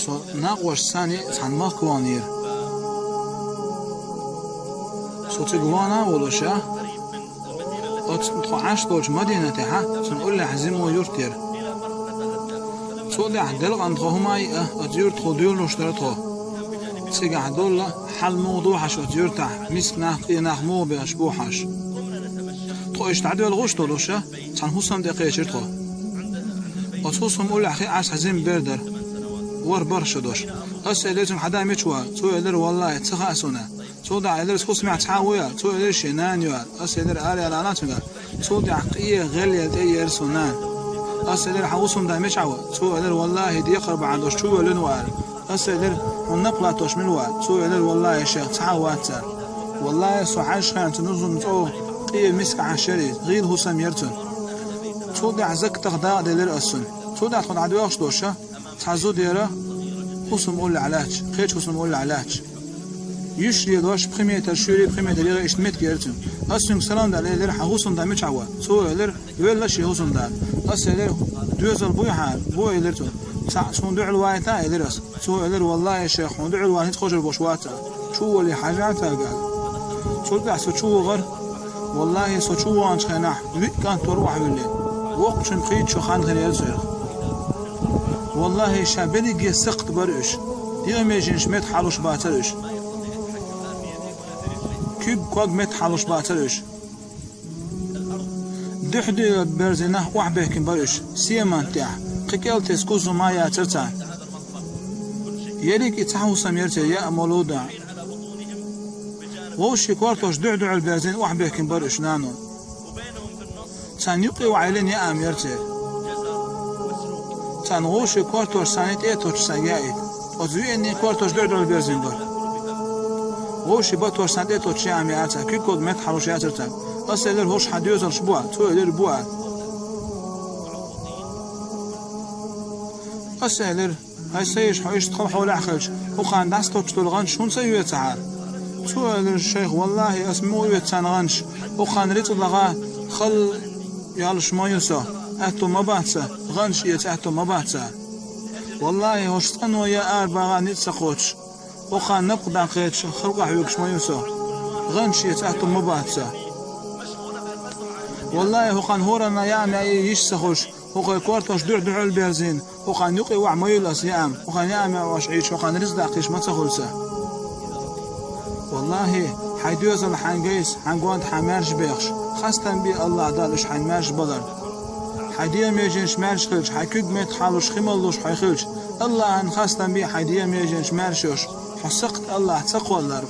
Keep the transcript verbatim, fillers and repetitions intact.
Со накъош санна цхьана махка ваханера. Со цига лоана а волуш, оцу тхо Ӏаш долчу Мадинатехь цунна уллехь Зимо юрт яра. Цул тӀаьхьа делкъана тхо хӀума а йиъна, оцу юьртахула доьлуш дара тхо. Цигахь долла хьал муха ду хьаша оцу юьртахь, миска нах, къен нах муха бехаш бу хьаша. Тхо иштта дӀадоьлхуш долуш, цхьана хӀусамна тӀе кхечира тхо. Оцу хӀусамна уллехь хи Ӏаш цхьа жима бер дара. ВорхӀ-бархӀ шо долуш. Ас элира цуьнга: «Хьан да мича ву?» Цо элира: «Валлахи, ца хаьа суна». Цул тӀаьхьа элира: «Хьан хӀусамехь цхьа а ву?» Цо элира: «Шен нана ю». Ас элира: «Ара яла ала цуьнга». Цул тӀаьхьа къен гӀелъелла тӀе а еара цуьнан нана. Ас элира: «Хьан хӀусамда мичахь ву?» Цо элира: «Валлахи, декхар бахьана долуш чувоьллина ву», аьлла. Ас элира: «Хьуна напха латтош мила ву?» Цо элира: «Валлахи, шех цхьа а вац», аьлла. Валлахи, со хьаьжча хенахь цуьнан хӀусам цӀа къен миска Ӏаш яра иза, гӀийла хӀусам яра цуьнан. Цул тӀаьхьа закатах дакъа делира ас цунна. Цул тӀаьхьа тхо дӀадоьлхуш долуш, цхьа зуда яра хӀусамна уллехь лаьтташ, кхечу хӀусамна уллехь лаьтташ. Йиш лелош, пхи метр шуьйра, пхи метр ягӀа иштта меттиг яра цуьнан. Ас цуьнга салам даьлла элира: «Хьан хӀусамда мичахь ву?» Цо элира: «Велла шен хӀусамда». Ас элира: «Доьзал буй хьан?» «Бу», элира цо. «Цхьаъ суна дуьхьал вайта?» элира ас. Цо элира: «Валлахи, шех, хьуна дуьхьал ван хӀинца кхочур болуш вац», аьлла. «Чуволий хьажа цаьрга», аьлла. Цул тӀаьхьа со чу вахара. Валлахи, со чу ваханчу хенахь виъ кӀант вара охьавиллина. Воккхачун пхийтта шо хан хир яра церан. Валлахи, ша берриге сакхт бара уьш. ДегӀан меженаш меттахь хьалуш бацара уьш. Куьг-ког меттахь хьалуш бацара уьш. Дуьхьа-дуьхьал берзийнах охьабехкина бара уьш, семанна тӀехь, кхин кӀел тесна куз хӀума яцара царна. Ерриг и цхьа хӀусам яра церан, яа, молу, доӀа. Вовшийн кортош дуьхьа-дуьхьал берзийна охьабехкина бара уьш нано. Царна юккъе охьайиллина яам яра церан. Царна вовшийн кортош санна тӀе а тоттуш санна яийта. Оцу виъаннийн кортош дуьхьа-дуьхьал берзийна бара. Вовшийн батош санна тӀе а тоттуш яам яра царна, куьг-ког меттахь хьалуш яцара царна. Ас элира: «ХӀорш хьан доьзалш бу?» Цо элира: «Бу», аьлла. Ас элира: «ХӀай сан йиша, хьо иштта хала хьолехь хилча, хӀокхарна дӀасатоттуш долу гӀанташ хӀунда ца оьцу хьан?» Цо элира: «Шайх, валлахи, ас муха оьцу царна гӀанташ? ХӀокхарна рицкъ даха хала йолуш ма ю со, аьтту ма бац сан, гӀанташ эца аьтту ма бац сан. Валлахи, хӀорш цӀано яа, арабагӀа ницкъ ца кхочуш, хӀокхарна напха даккхийташ халкъахь вуьгуш ма ю со, гӀанташ эца аьтту ма бац сан. Валлахи, хӀокхарна хӀоранна яам яа йиш ца хуьлуш, хӀокхеран кортош дуьхьа-дуьхьал берзийна, хӀокхарна юккъе охьа ма йилла ас яам, хӀокхарна яам яа Ӏаш Ӏийча, хӀокхарна рицкъ даккхийш ма ца хуьлу сан. Валлахи, хьайн доьзал хьайн гайса, хьайн гонд хьан маьрша бехаш, хастам бе АллахӀ Далла уьш хьайн маьрша баларна. Хьайн дегӀан меженаш маьрша хилча, хьайн куьг меттахь хьалуш, хи мала луш хьо хилча, АллахӀан хастам бе хьайн дегӀан меженаш маьрша йолуш, хьо сакхт АллахӀ ца кхолларна».